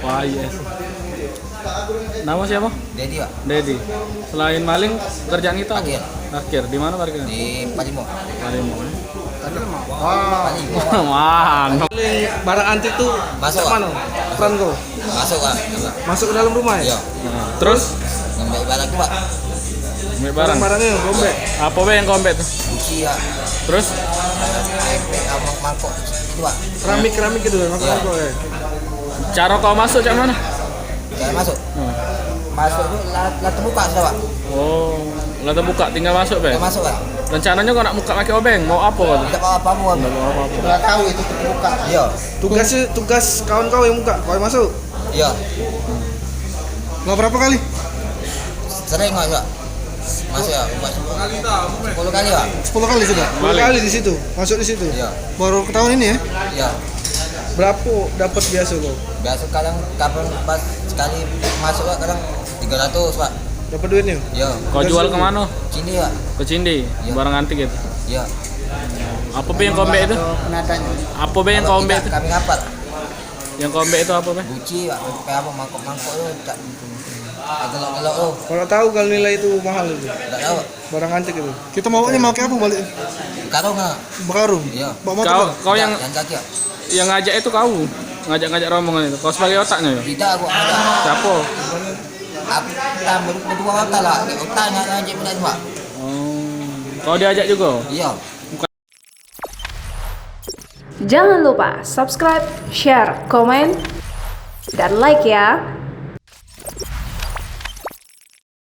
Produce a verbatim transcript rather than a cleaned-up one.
Wah, yes. Nama siapa? Dedi, Pak. Dedi. Selain maling, kerjaan kita apa? Parkir. Parkir. Di mana parkirnya? Di Palimo. Palimo, eh. Palimo. Wah. Mantap. Paling barang antik tu masuk, Pak. Mana? Peran kau? Masuk, Pak. Masuk ke dalam rumah, ya? Iya. Nah, terus? Ngambek barang tu, Pak. Ngambek barang. Barang-barangnya, gombek. Apa be yang gombek tu? Guci, ya. Terus? Mangkok-mangkok itu, Pak. Keramik-keramik gitu, mangkok-mangkok, ya. Cara kau masuk cak mana? Cara masuk? Hmm. Masuk tu lah, lah terbuka sudah, Pak. Oh, lah terbuka, tinggal masuk be? Tinggal masuk, Pak. Rencananya kau nak buka pakai obeng, mau apa kau tu? Tidak apa-apa, apa. Tidak tahu itu terbuka. Iya. Tugas, tugas kawan kau yang buka, kau yang masuk? Iya. Lah berapa kali? Sering, Pak, Pak. Masuk ya, Pak. Sepuluh kali, Pak. Sepuluh kali sudah? Sepuluh kali di situ, masuk di situ? Iya. Baru ketahuan ini, ya? Iya. Berapa dapat biasa kau? Biasa kadang kapan pas sekali masuk, Pak, kadang tiga ratus, Pak. Dapat duitnya? Iya. Kau jual ke mana? Cindi, Pak. Ke Cindi, iya. Barang antik itu? Iya. Apa be yang kau ambek itu? Apa be yang kau ambek itu? Kami ngapal. Yang kau ambek itu apa be? Guci, Pak. Pakai apa? Mangkok-mangkok tu, tak gelok-gelok tu. Kau nak tahu kalau nilai itu mahal itu? Tak tahu. Barang antik itu. Kita maunya pakai apa balik? Karung, ah. Berkarung? Iya. Bawa motor? Kau, kau yang, yang kaki, ah. Yang ngajak itu kau? Ngajak-ngajak rombongan itu? Kau sebagai otaknya, ya? Tidak, aku ngajak. Siapa? Aku tambah berdua otak lah. Otak nak ngajak budak tu, Pak. Oh. Kau diajak juga? Iya. Jangan lupa subscribe, share, komen, dan like ya.